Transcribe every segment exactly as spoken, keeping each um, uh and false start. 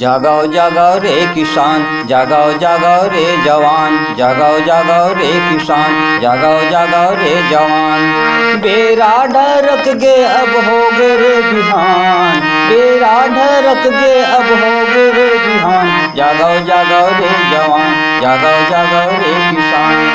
जागव जागव रे किसान, जागव जागव रे जवान, जागव जागव रे किसान, जागव जागव रे जवान। बेरा ढरक गे अब होगे रे बिहान, बेरा ढरक गे अब होगे रे बिहान। जागव जागव रे जवान, जागव जागव रे किसान।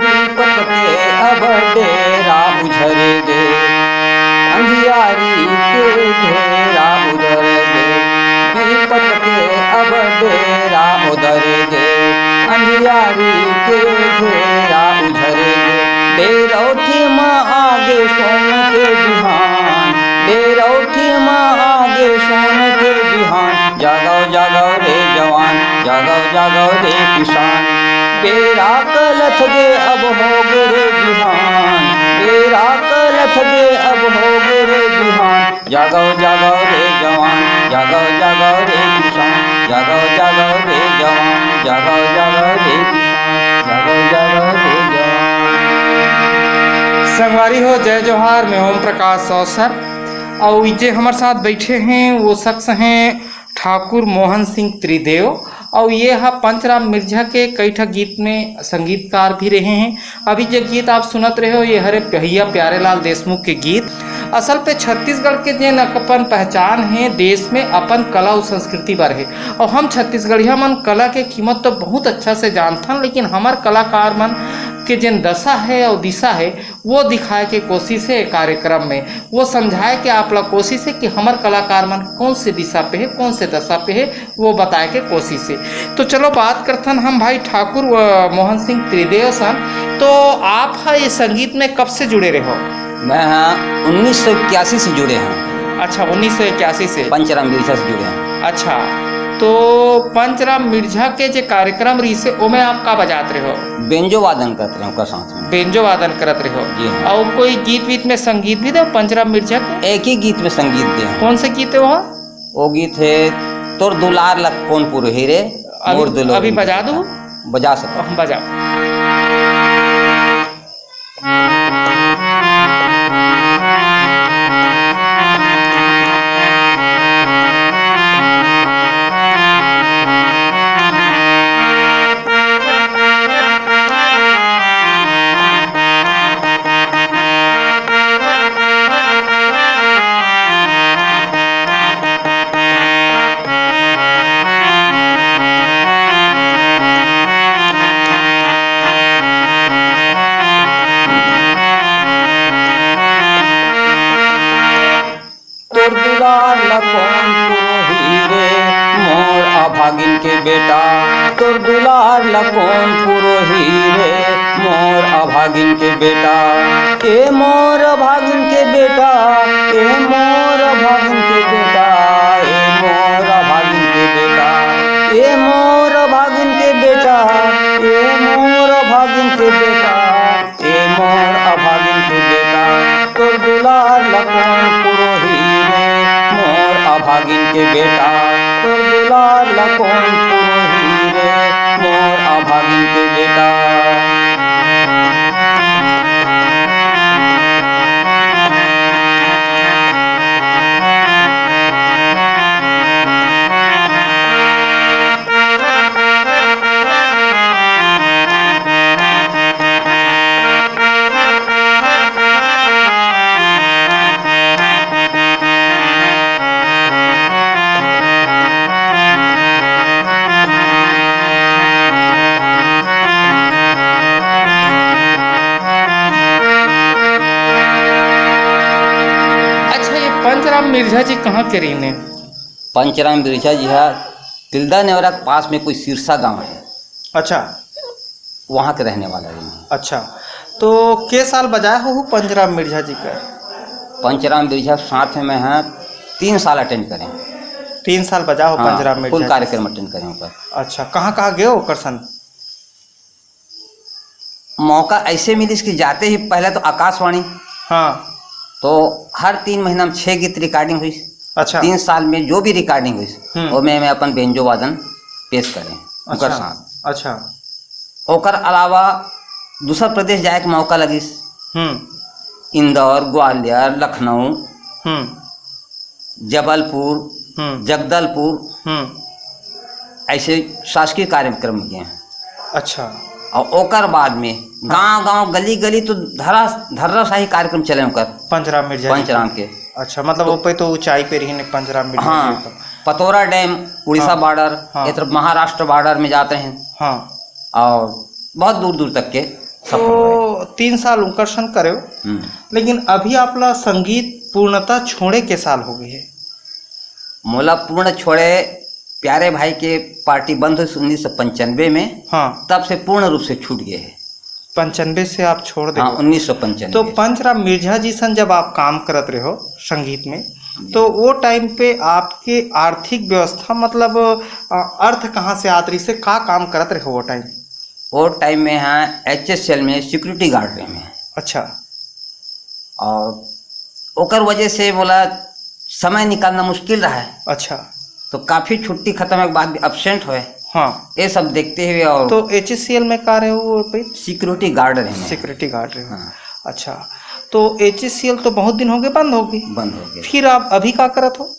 विपत के अब डेरा उझर गे, अंधियारी के घेरा उधर गे। विपत के अब डेरा उधर गे, अंधियारी के घेरा उझर गे। बेरौठी म आगे सोन के बिहान, बेरौठी म आगे सोन के बिहान। जागव जागव रे जवान, जागव जागव रे किसान। बेरा कलत गे अब होगे रे बिहान, बेरा कलत गे अब होगे रे बिहान। जागव जागव रे जवान, जागव जागव रे किसान, जागव जागव रे जवान, जागव जागव रे किसान, जागव जागव रे जवान। संगवारी हो, जय जोहार, मैं ओम प्रकाश सौसर। अउ जे हमर साथ बैठे हैं, वो शख्स हैं ठाकुर मोहन सिंह त्रिदेव। अउ ये ह पंचराम मिर्जा के कई ठा गीत में संगीतकार भी रहे हैं। अभी जे गीत आप सुनत रहे हो, ये हरे भैया प्यारेलाल देशमुख के गीत। असल पे छत्तीसगढ़ के जेन अपन पहचान है देश में, अपन कला अउ संस्कृति बर है। अउ हम छत्तीसगढ़िया मन कला के कीमत तो बहुत अच्छा से जानथन, लेकिन हमर कलाकार मन के जेन दशा है अउ दिशा है, वो दिखाए के कोशिश है कार्यक्रम में, वो समझाए के आप ला कोशिश है कि हमर कलाकार मन कौन से दिशा पे है, कौन से दशा पे है, वो बताए के कोशिश है। तो चलो बात करथन हम भाई ठाकुर, अ, मोहन सिंह त्रिदेव सन। तो आप ह ये संगीत में कब से जुड़े रहे हो? मैं, हाँ, उन्नीस सौ इक्यासी से जुड़े हैं। अच्छा, उन्नीस सौ इक्यासी से। पंचराम मिर्जा से जुड़े हैं। अच्छा, तो पंचराम मिर्जा के जे कार्यक्रम रहिसे, ओमे आप का बजात रहे हो? बेंजो वादन करत रहे हो ओकर साथ में। बेंजो वादन करत रहे हो। जी हाँ। अउ कोई गीत वीत में संगीत भी दे पंचराम मिर्जा के? एक ही गीत में संगीत दे हैं। कौन से गीत है वो? वो गीत है तोर दुलार ला कौन पुरोही रे, अभी, मोर दुलार अभी बजा दूँ? बजा सकते। बजा। तोर दुलार ल कोन पुरोही रे, मोर अभागिन के बेटा। तोर दुलार ल कोन पुरोही रे, मोर अभागिन के बेटा। ए मोर अभागिन के बेटा, ए मोर अभागिन के बेटा, ए मोर अभागिन के बेटा, ए मोर अभागिन के बेटा, ए मोर अभागिन के बेटा। ए मोर अभागिन के बेटा, तोर दुलार ल कोन पुरोही रे, मोर अभागिन के बेटा, तोर दुलार ल कोन पुरोही रे, मोर अभागिन के बेटा। अच्छा, ये पंचराम मिर्जा जी कहाँ के रहिन हे? पंचराम मिर्जा जी हा तिल्दा नेवरा के पास में कोई सिरसा गांव है। अच्छा। वहाँ के रहने वाला हूँ। अच्छा, तो के साल बजाए हो पंचराम मिर्जा जी का? पंचराम मिर्जा साथ में मैं, हाँ, तीन साल अटेंड करें। तीन साल बजा हो हाँ, पंचराम मिर्जा फुल जी? कार्यक्रम अटेंड करें ओकर। अच्छा, कहाँ कहाँ गए हो ओकर सन? मौका ऐसे मिलिस कि जाते ही पहले तो आकाशवाणी, हाँ। तो हर तीन महीना में छह गीत रिकॉर्डिंग हुई। अच्छा। तीन साल में जो भी रिकॉर्डिंग हुई, हम्म। ओमे मैं अपन बेंजो वादन पेश करें, ओकर अच्छा। साथ। अच्छा। ओकर अलावा दूसर प्रदेश जाए के मौका लगिस। हम्म। इंदौर, ग्वालियर, लखनऊ, हम्म। जबलपुर, हम्म। जगदलपुर, हम्म। ऐसे शासकीय कार्यक्रम में गए हैं। अच्छा। और ओकर बाद में गाँव-गाँव, गली-गली तो धरा-, धर्राशाही कार्यक्रम चले ओकर। पंचराम मिर्जा जी पंचराम के। के। अच्छा, मतलब तो वो पे तो ऊंचाई पे रही ने पंचराम मिर्जा हाँ, जी तो। पतोरा डैम, उड़ीसा हाँ। बॉर्डर, हाँ। ये तरफ महाराष्ट्र बॉर्डर में जाते हैं। हाँ। और बहुत दूर-दूर तक के सफर तो रहे। तीन साल उनकर संग करे हो, हम्म। लेकिन अभी आप ला संगीत पूर्णतः छोड़े के साल हो गए है? मोला पूर्ण छोड़े, प्यारे भाई के पार्टी बंद हुई उन्नीस सौ पंचानवे में, हाँ। तब से पूर्ण रूप से छूट गए है। पंचानवे से आप छोड़ दे हाँ, हो। उन्नीस सौ पंचानवे। तो पंचराम मिर्जा जी सन जब आप काम करत रहे हो संगीत में, जी। तो वो टाइम पे आपके आर्थिक व्यवस्था, मतलब, अ, अर्थ कहाँ से आत रही से, का काम करत रहे हो वो टाइम? वो टाइम में हाँ, एचएसएल में सिक्योरिटी गार्ड रहे मैं। अच्छा। और ओकर वजह से बोला समय निकालना मुश्किल रहा है। अच्छा। तो काफी छुट्टी खत्म होए के बाद भी एब्सेंट होए। हाँ। ये सब देखते हुए और तो एचएससीएल में का रहे हो वो पे? सिक्योरिटी गार्ड रहे मैं। सिक्योरिटी गार्ड रहे हो। हाँ। अच्छा, तो एचएससीएल तो बहुत दिन हो गए बंद हो गई। बंद हो गए। फिर आप अभी का करत हो?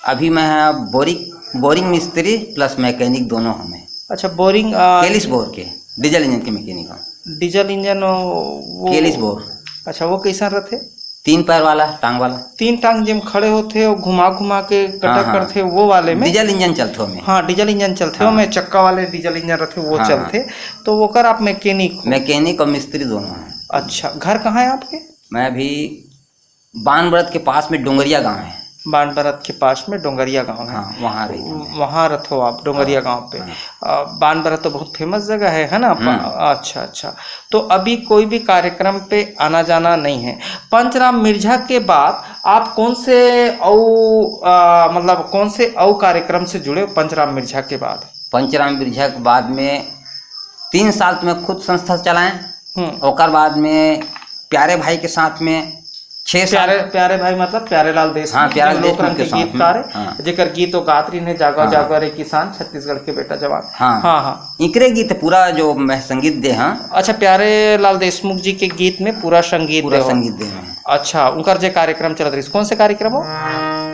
अभी मैं बोरिंग, बोरिंग मिस्त्री प्लस मैकेनिक दोनों हमें। अच्छा, बोरिंग, आ, केलिस बोर के, डीजल इंजन के मैकेनिक हूँ। डीजल इंजन, वो केलिस बोर। अच्छा, वो कैसन रहते? तीन पैर वाला, टांग वाला। तीन टांग जेम खड़े होते, वो घुमा घुमा के कटा हाँ, हाँ। करते, वो वाले में? डीजल इंजन चलते हो में। हाँ, डीजल इंजन चलते हो हाँ। में, चक्का वाले डीजल इंजन रहते, वो हाँ, चलते। हाँ। तो ओकर आप मैकेनिक हो? मैकेनिक और मिस्त्री दोनों हैं। अच्छा, घर कहाँ है आपके? मैं अभी बानबरत के पास में डोंगरिया गांव है। बानबरत के पास में डोंगरिया गांव है। हाँ, वहाँ रही हूँ मैं। वहाँ रहते हो आप, डोंगरिया हाँ, गांव पे। हाँ। अ, बानबरत तो बहुत फेमस जगह है, है ना? हम्म। अच्छा, अच्छा। तो अभी कोई भी कार्यक्रम पे आना जाना नहीं है। पंचराम मिर्जा के बाद आप कौन से अउ, अ, मतलब कौन से अउ कार्यक्रम से जुड़े हो पंचराम मिर्जा के बाद? पंचराम मिर्जा के बाद में तीन साल तो मैं खुद संस्था चलाएं। हम्म। ओकर बाद में प्यारे भाई के साथ में छह साल प्यारे, प्यारे भाई मतलब प्यारे लाल देशमुख, हाँ, प्यारे जो लाल लोक देशमुख रंग के के साथ में, गीतकार है, हाँ। जेकर गीत वो गात रहिन हे, जागो हाँ। जागो रे किसान, छत्तीसगढ़ के बेटा जवान। हाँ। हाँ, हाँ। इकरे गीत पूरा जो मैं संगीत दे, हाँ। अच्छा, प्यारे लाल देशमुख जी के गीत में पूरा संगीत पूरा दे हो। संगीत दे हैं। अच्छा, उनकर जे कार्यक्रम चलत रहिस, कौन से कार्यक्रम हो?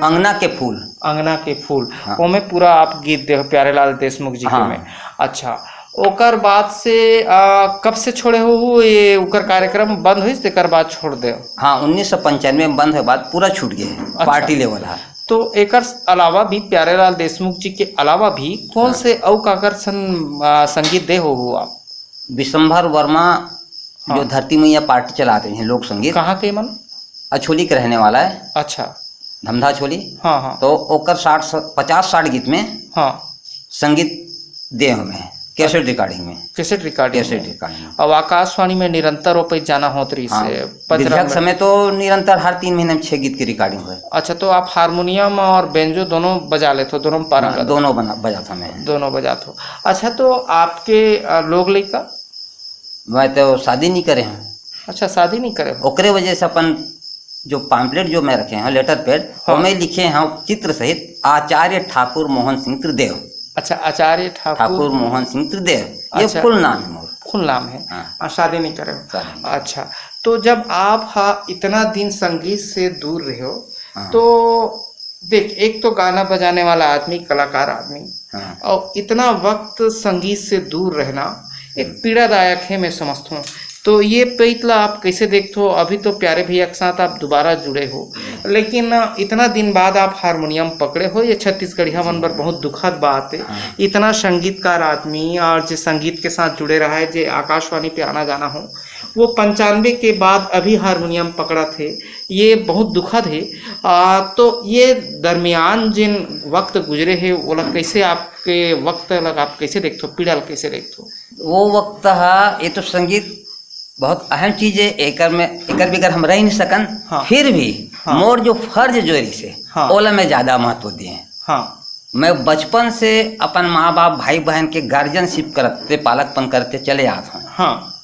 अंगना के फूल। अंगना के फूल, हाँ। ओमे पूरा आप गीत दे हो प्यारे लाल देशमुख जी के हाँ। में। अच्छा, ओकर बाद से, आ, कब से छोड़े हो वो, ये ओकर कार्यक्रम बंद होइस, तेकर बाद छोड़ दे? हाँ, उन्नीस सौ पंचानवे में बंद होए बाद पूरा छूट गए, अच्छा। पार्टी लेवल है। तो एकर अलावा भी, प्यारेलाल देशमुख जी के अलावा भी कौन हाँ। से अउ काकर सन, आ, संगीत दे हो, हो आप? विशंभर वर्मा, जो हाँ। धरती मैया पार्टी चलाते हैं, लोक संगीत। कहाँ के मन? अछोली के रहने वाला है। अच्छा। धमधा छोली। हाँ, हाँ। तो ओकर साठ स-, पचास साठ गीत में हाँ। संगीत दे हमें, कैसेट रिकॉर्डिंग में। कैसेट रिकॉर्डिंग कैसेट में। रिकॉर्डिंग में। अब आकाशवाणी में निरंतर वो पे जाना होत रही हाँ। से, पंचराम बिरहा के में। समय तो निरंतर हर तीन महीने में छह गीत की रिकॉर्डिंग हुए। अच्छा, तो आप हारमोनियम और बेंजो दोनों बजा लेते हो, दोनों में पारंगत हाँ, हो? दोनों बना, बजाता मैं। दोनों बजाते हो। अच्छा, तो आपके, अ, लोग लइका? मैं तो शादी नहीं करे हूँ। अच्छा, शादी नहीं करे हो? ओकरे वजह से अपन जो पम्फलेट जो मैं रखे हैं, लेटर पैड, हाँ। ओमे लिखे हैं चित्र सहित आचार्य ठाकुर मोहन सिंह त्रिदेव। अच्छा, आचार्य ठाकुर। ठाकुर मोहन सिंह त्रिदेव, ये अच्छा। फुल नाम है मोर। फुल नाम है। हाँ। हाँ, शादी नहीं करे हो। शादी नहीं। अच्छा, तो जब आप हा इतना दिन संगीत से दूर रहे हो, हाँ। तो देख, एक तो गाना बजाने वाला आदमी, कलाकार आदमी, हाँ। और इतना वक्त संगीत से दूर रहना एक हम्म। पीड़ादायक है, मैं समझता हूँ। तो ये पीड़ा ला आप कैसे देखते हो? अभी तो प्यारे भैया के साथ आप दोबारा जुड़े हो, हम्म। लेकिन इतना दिन बाद आप हारमोनियम पकड़े हो, ये छत्तीसगढ़िया मन बर बहुत दुखद बात है। हाँ। इतना संगीतकार आदमी और जो संगीत के साथ जुड़े रहा है, जो आकाशवाणी पे आना जाना हो, वो पंचानवे के बाद अभी हारमोनियम पकड़ा थे, ये बहुत दुखद है। आ, तो ये दरमियान जिन वक्त गुजरे है, ओला कैसे, आपके वक्त ला आप कैसे देखते हो, पीड़ा ला कैसे देखते हो? वो वक्त हा, ये तो संगीत बहुत अहम चीज है, एकर में, एकर बगैर हम रह नहीं सकन। हाँ। फिर भी हाँ। मोर जो फर्ज जो रही से, हाँ। ओला मैं ज्यादा महत्व दिए। हाँ। मैं बचपन से अपन माँ बाप, भाई बहन के गार्जियनशिप करते, पालकपन करते चले आत हूँ। हाँ।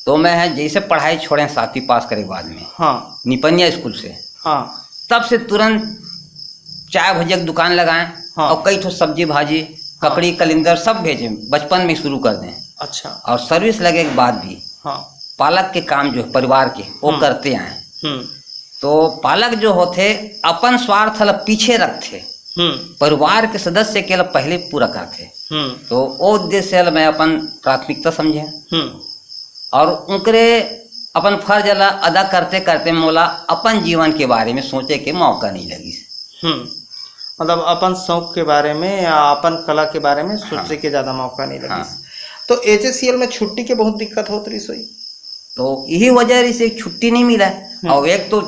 तो मैं है जैसे पढ़ाई छोड़े सातवीं पास करे के बाद में, हाँ। निपनिया स्कूल से, हाँ। तब से तुरंत चाय भजिया की दुकान लगाए, हाँ। और कई ठो सब्जी भाजी, हाँ। ककड़ी कलिंदर सब भेजे, बचपन में शुरू कर दें। अच्छा। और सर्विस लगे के बाद भी, हाँ। पालक के काम जो है परिवार के, वो हम्म। करते आए। हम्म। तो पालक जो होथे, अपन स्वार्थ ला पीछे रखथे, हम्म। परिवार के सदस्य के ला पहले पूरा करथे। हम्म। तो वो उद्देश्य ला मैं अपन प्राथमिकता समझे। हम्म। और उनकरे अपन फर्ज ला अदा करते करते मोला अपन जीवन के बारे में सोचे के मौका नहीं लगिस। हम्म। मतलब अपन शौक के बारे में या अपन कला के बारे में सोचे हाँ। के ज्यादा मौका नहीं लगिस। हाँ। तो एचएससीएल में छुट्टी के बहुत दिक्कत होत रहिस होही। तो यही वजह रहिस, एक छुट्टी नहीं मिला। हम्म। और एक तो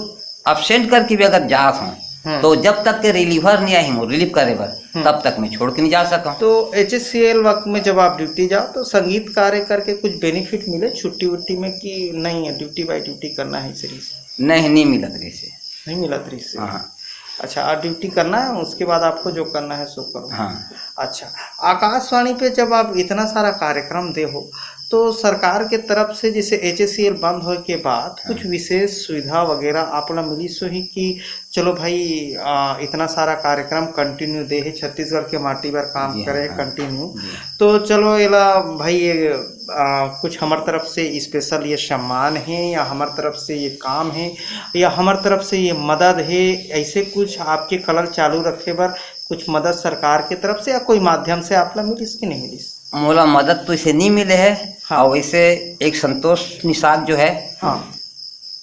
एब्सेंट करके भी अगर जात हूँ, हम्म। तो जब तक के रिलीवर नहीं आई हूँ, रिलीव करे बर, हम्म। तब तक मैं छोड़ के नहीं जा सका। तो एचएससीएल वक्त में जब आप ड्यूटी जाओ, तो संगीत कार्य करके कुछ बेनिफिट मिले छुट्टी वुट्टी में, कि नहीं है, ड्यूटी बाय ड्यूटी करना है इस तरीके से? नहीं, नहीं मिलत रहिस हे। नहीं मिलत रहिस हे। हाँ। अच्छा, और ड्यूटी करना है, उसके बाद आपको जो करना है सो करो। हाँ। अच्छा, आकाशवाणी पे जब आप इतना सारा कार्यक्रम दे हो, तो सरकार के तरफ से जैसे एचएससीएल बंद होए के बाद कुछ हाँ। विशेष सुविधा वगैरह आप ला मिलिस होही कि चलो भाई, आ, इतना सारा कार्यक्रम कंटिन्यू दे हे, छत्तीसगढ़ के माटी बर काम जी करे हाँ, हाँ। कंटिन्यू, जी। तो चलो एला भाई, ये, आ, कुछ हमर तरफ से स्पेशल ये सम्मान हे या हमर तरफ से ये काम हे या हमर तरफ से ये मदद हे, ऐसे कुछ आपके कला ल चालू रखे बर कुछ मदद सरकार के तरफ से या कोई माध्यम से आप ला मिलिस कि नहीं मिलिस? मोला मदद तो इसे नहीं मिले है। हाँ। और इसे एक संतोष निषाद जो है, हाँ।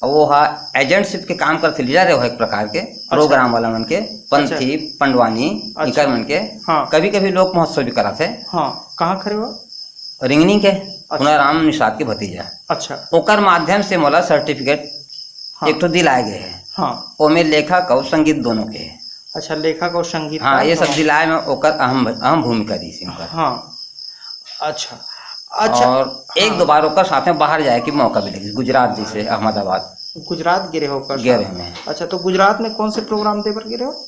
वो हा एजेंटशिप के काम करथे, लीडर है वो एक प्रकार के, अच्छा। प्रोग्राम वाला मन के, पंथी, अच्छा। पंडवानी, अच्छा। इकर मन के, हाँ। कभी-कभी लोक महोत्सव भी कराथे। हाँ, कहाँ खरे हो? रिंगनी के, अच्छा। पुनाराम निषाद के भतीजा। अच्छा। ओकर माध्यम से मोला सर्टिफिकेट हाँ। एक ठो दिलाए गए है। हाँ। ओमे लेखक और संगीत दोनों के है। अच्छा, लेखक और संगीतकार हाँ, ये सब दोनों। दिलाए में ओकर अहम, अहम भूमिका रहिस हे ओकर। हाँ। अच्छा। अच्छा। और एक हाँ। दो बार ओकर साथ में बाहर जाए के मौका भी लगिस, गुजरात जैसे अहमदाबाद। गुजरात गे रहे हो ओकर गे साथ? रहे मैं। अच्छा, तो गुजरात में कौन से प्रोग्राम दे बर गे रहे हो?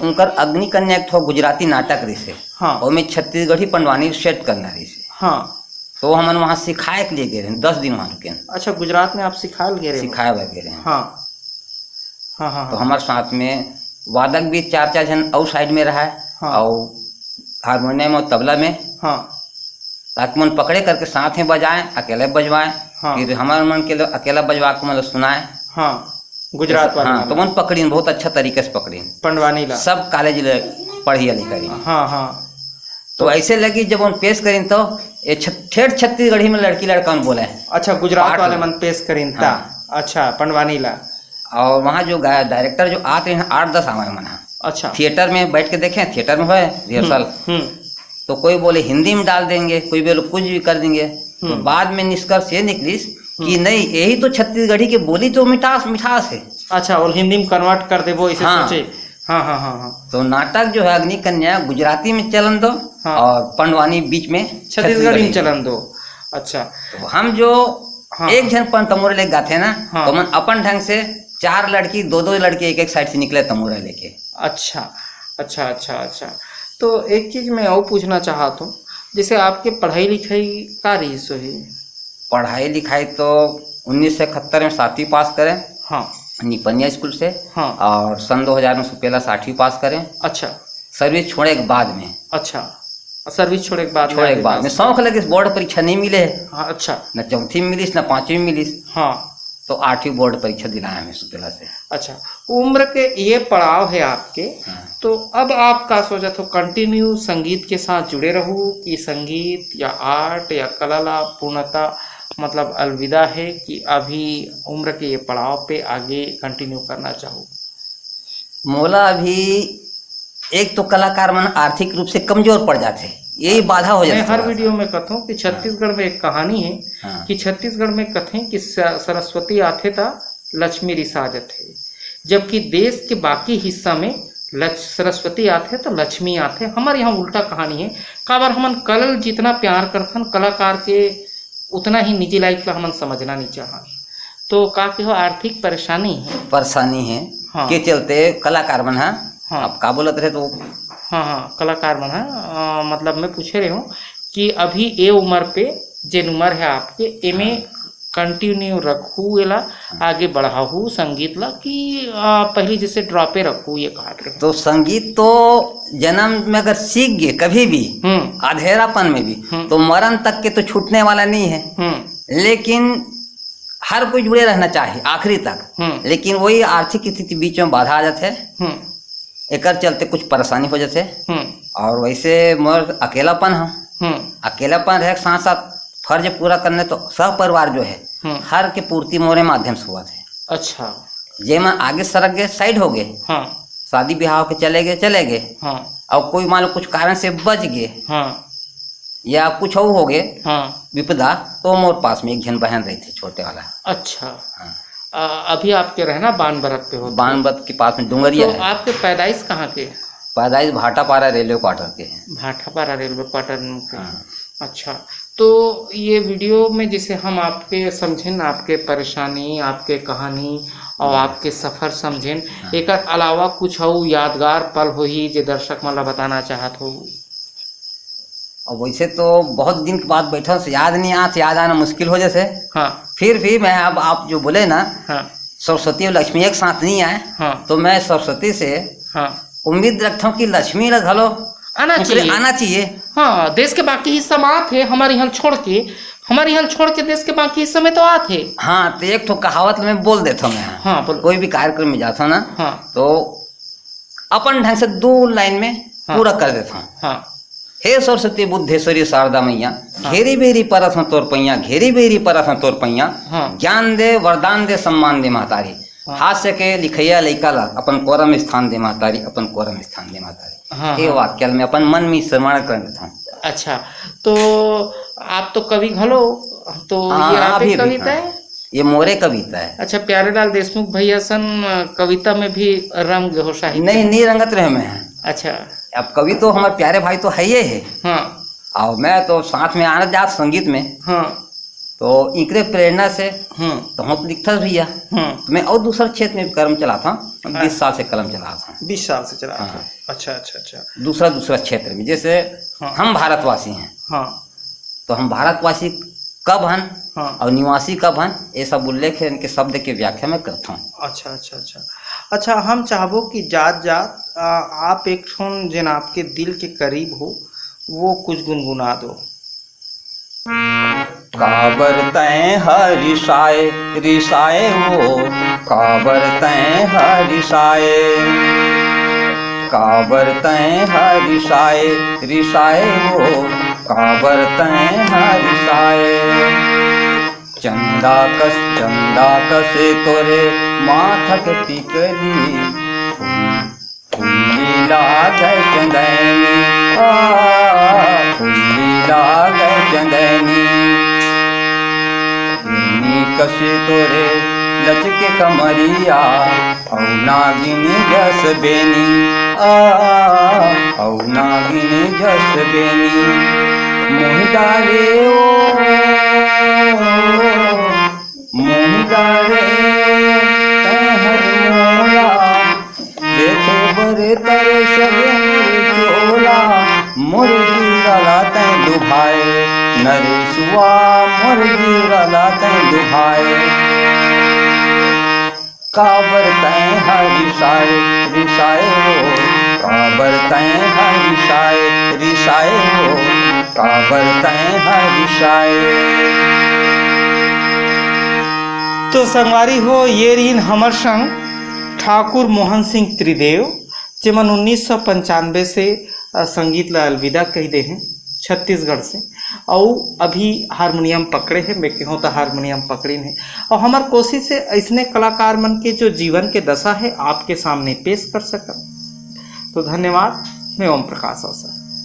उनकर अग्नि कन्या एक ठो गुजराती नाटक रहिस हे। हाँ। ओमे छत्तीसगढ़ी पंडवानी सेट करना रहिस हे। हाँ। तो हमन वहाँ सिखाए के लिए गे रहे, दस दिन वहाँ रुके। अच्छा, गुजरात में आप सिखाए ले गे रहे हो? सिखाए बर गे रहे। हाँ। हाँ, हाँ, तो हाँ। हमर साथ में वादक भी चार, चार झन अउ साइड में रहा है, हाँ। और हारमोनियम और तबला में, हाँ। ताकि मन पकड़े करके साथ में बजाएं, अकेले बजवाएं, हाँ। फिर हमर मन के लोग अकेला बजवा के मतलब सुनाएं। हाँ, गुजरात ऐसा, वाले हाँ, में। तो मन पकड़ीन, बहुत अच्छा तरीके से पकड़ीन। पंडवानी ला। सब कॉलेज ले पढ़िया लिखा रही। हाँ, हाँ। तो ऐसे लगी जब उन पेश करीन तो ये छ-, ठेठ छत्तीसगढ़ी में लड़की लड़का मन बोले हैं। अच्छा, गुजरात पाठ वाले में। मन पेश करीन ता। हाँ। अच्छा, पंडवानी ला। और वहाँ जो गा-, डायरेक्टर जो आत रहे हैं, आठ दस आवे मन हा। अच्छा। थिएटर में बैठ के देखे, थिएटर में होए रिहर्सल। हम्म, हम्म। तो कोई बोले हिंदी में डाल देंगे, कोई बोले कुछ भी कर देंगे। तो हम्म। बाद में निष्कर्ष ये निकलिस कि हम्म। नहीं, यही तो छत्तीसगढ़ी के बोली तो मिठास, मिठास है। अच्छा, और हिंदी में कन्वर्ट कर देबो, इसे हाँ। सोचे। हाँ, हाँ, हाँ, हाँ। तो नाटक जो है अग्नि कन्या गुजराती में चलन दो हाँ। और पंडवानी बीच में छत्तीसगढ़ी में छत्तीसगढ़ी में। चलन दो। अच्छा। तो हम जो हाँ, एक हाँ। झन पन तमोरा लेके गाथे ना, हाँ। तो मन अपन ढंग से चार लड़की, दो दो लड़की एक एक साइड से निकले तमोरा लेके। अच्छा, अच्छा, अच्छा, अच्छा। तो एक चीज मैं और पूछना चाहत हूँ, जैसे आपके पढ़ाई लिखाई का रहिस होही? पढ़ाई लिखाई तो उन्नीस सौ इकहत्तर में सातवीं पास करे, हाँ। निपनिया स्कूल से, हाँ। और सन दो हज़ार में सुपेला साठवीं पास करे। अच्छा। सर्विस छोड़े के बाद में। अच्छा, सर्विस छोड़े के बाद में छोड़े के आगे बाद में पास शौक करे। लगिस, बोर्ड परीक्षा नहीं मिले। हाँ, अच्छा। न चौथी में मिलिस, न पांचवी में मिलिस। हाँ। तो आठवीं बोर्ड परीक्षा दिलाया मैं सुपेला से। अच्छा, उम्र के ये पड़ाव है आपके, हाँ। तो अब आप का सोचत हो, कंटिन्यू संगीत के साथ जुड़े रहू कि संगीत या आर्ट या कला ला पूर्णतः मतलब अलविदा है कि अभी उम्र के ये पड़ाव पे आगे कंटिन्यू करना चाहू? मोला अभी एक तो कलाकार मन आर्थिक रूप से कमजोर पड़ जाथे, यही बाधा हो मैं जाथे हर थोड़ा सा। वीडियो में कहता हूँ कि हाँ। छत्तीसगढ़ में एक कहानी है हाँ। कि छत्तीसगढ़ में कथे कि स-, सरस्वती आथे त लक्ष्मी रिसा जथे, जबकि देश के बाकी हिस्सा में लक्ष-, सरस्वती आथे त लक्ष्मी आथे, हमर यहाँ उल्टा कहानी है। काबर हमन कला ल जितना प्यार करथन, कलाकार के उतना ही निजी लाइफ ला हमन समझना नहीं चाहन। तो का कहो, आर्थिक परेशानी है। परेशानी है, हाँ। के चलते कलाकार मन हा, हाँ। अब का बोलत रहे तो हाँ, हाँ, कलाकार मन हा, अ, मतलब मैं पूछे रहे हूँ कि अभी ये उम्र पे जेन उम्र है आपके, एमे हाँ। Continue रखू एला, हाँ। आगे बढ़ाहू संगीत ला कि, आ, पहली जैसे ड्रॉपे रखू, ये कहत रहे? तो संगीत तो जन्म में अगर सीख गए कभी भी, हम्म। अधेरापन में भी, हम्म। तो मरण तक के तो छूटने वाला नहीं है। हम्म। लेकिन हर कोई जुड़े रहना चाहिए आखिरी तक। हम्म। लेकिन वही आर्थिक स्थिति बीच में बाधा आ जाते हैं, हम्म। एकर चलते कुछ परेशानी हो जाते हैं। हम्म। और वैसे मोर अकेलापन है, हम्म। अकेलापन रहे के साथ साथ फर्ज पूरा करने तो सह परिवार जो है, हम्म। हर के पूर्ति मोरे माध्यम से हुआ थे। अच्छा। जे मैं आगे सरक गए, साइड हो गए, हाँ। शादी ब्याह के चले गए, चले गए, हाँ। और कोई मान लो कुछ कारण से बच गए, हाँ। या कुछ और हो गए, हाँ। विपदा, तो मोर पास में एक झन बहन रही थी, छोटे वाला। अच्छा। हाँ। आ, अभी आपके रहना बान बरत पे होता है? बान बरत के पास में डुंगरिया तो है। आपके पैदाइश कहाँ के? पैदाइश भाटापारा रेलवे क्वार्टर के है। भाटापारा रेलवे क्वार्टर में के। हाँ। अच्छा, तो ये वीडियो में जैसे हम आपके समझेन, आपके परेशानी, आपके कहानी और हम्म। आपके सफर समझेन, हाँ। एकर अलावा कुछ अउ यादगार पल होही जे दर्शक मन ला बताना चाहत हो? अब वैसे तो बहुत दिन के बाद बैठा से याद नहीं आत, याद आना मुश्किल हो जैसे। हाँ। फिर भी मैं अब आप जो बोले ना, हाँ। सरस्वती और लक्ष्मी एक साथ नहीं आए, हाँ। तो मैं सरस्वती से हाँ। उम्मीद रखता हूँ कि लक्ष्मी ला घलो आना ओकरे चाहिए। आना चाहिए। हाँ, देश के बाकी हिस्सा में आत हे, हमारे यहाँ छोड़ के, हमारे यहाँ छोड़ के देश के बाकी हिस्सा में तो आत हे। हाँ, तो एक ठो कहावत मैं बोल देता हूँ मैं। हाँ, बोलो। कोई भी कार्यक्रम में जाता हूँ ना, हाँ। तो अपन ढंग से दो लाइन में हाँ। पूरा कर देता हूँ। हाँ। हे सरस्वती बुद्धेश्वरी शारदा मैया, हाँ। घेरी बेरी परत हूँ तोर पैया, घेरी बेरी परत हूँ तोर पैया, हाँ। ज्ञान दे, वरदान दे, सम्मान दे महतारी। हाँ। हास्य के लिखैया लइका ला अपन कोरम स्थान दे महतारी, अपन कोरम स्थान दे महतारी। हाँ, ये हाँ। वाक्य में अपन मन में श्रवण कर लेता हूँ। अच्छा, तो आप तो कवि घलो, तो हाँ, ये हाँ, आप अभी, ही अभी, कविता हाँ। है? ये मोरे कविता है। अच्छा, प्यारेलाल देशमुख भैया सन, अ, कविता में भी रंग हो साहित्य नहीं, में? नहीं रंगत रहे मैं। अच्छा। अब कवि तो हमारे प्यारे भाई तो है ही है। हाँ। और मैं तो साथ में आना जात संगीत में। हाँ। तो इकरे प्रेरणा से हम्म। तो हम तो लिखता भैया। हम्म। तो मैं और दूसरा क्षेत्र में भी कलम चलाता हूँ। हाँ। बीस साल से कलम चलाता हूँ। बीस साल से चला हाँ। था। अच्छा, अच्छा, अच्छा। दूसरा, दूसरा क्षेत्र में, जैसे हाँ। हम भारतवासी हैं। हाँ। तो हम भारतवासी कब हन हाँ। और निवासी कब हन, ये सब उल्लेख है, इनके शब्द के व्याख्या मैं करता हूँ। अच्छा, अच्छा, अच्छा। अच्छा, हम चाहबो कि जात जात, आ, आप एक ठोन जेन आपके दिल के करीब हो, वो कुछ गुनगुना दो। काबर तैं ह रिसाए, रिसाए वो, काबर तैं ह रिसाए, काबर तैं ह रिसाए, रिसाए वो, काबर तैं ह रिसाए। चंदा कस, चंदा कस तोरे माथक टिकली, फुल्ली लागे चंदैनी, आ, फुल्ली लागे चंदैनी। हिरनी कस तोरे लचके कमरिया, अउ नागिन जस बेनी, आ, अउ नागिन जस बेनी। मोहि डारे ओ, मोहि डारे तैं हर मोला, देखे बर तरस मोर चोला, मोर जीरा ला तैं लुभाए, नरेसुआ मोर जीरा ला तैं लुभाए। काबर तैं ह रिसाए, रिसाए ओ, काबर तैं ह रिसाए, रिसाए ओ, काबर तैं ह रिसाए। तो संगवारी हो, ये रहिन हमर संग ठाकुर मोहन सिंह त्रिदेव, जेमन उन्नीस सौ पंचानबे से, अ, संगीत ला अलविदा कहि दे हे छत्तीसगढ़ से, अउ अभी हारमोनियम पकड़े हे, मैं कहूँ तो हारमोनियम पकड़िन हे। अउ हमर कोशिश हे अइसने कलाकार मन के जो जीवन के दशा हे आपके सामने पेश कर सकन। तो धन्यवाद, मैं ओम प्रकाश अवसर।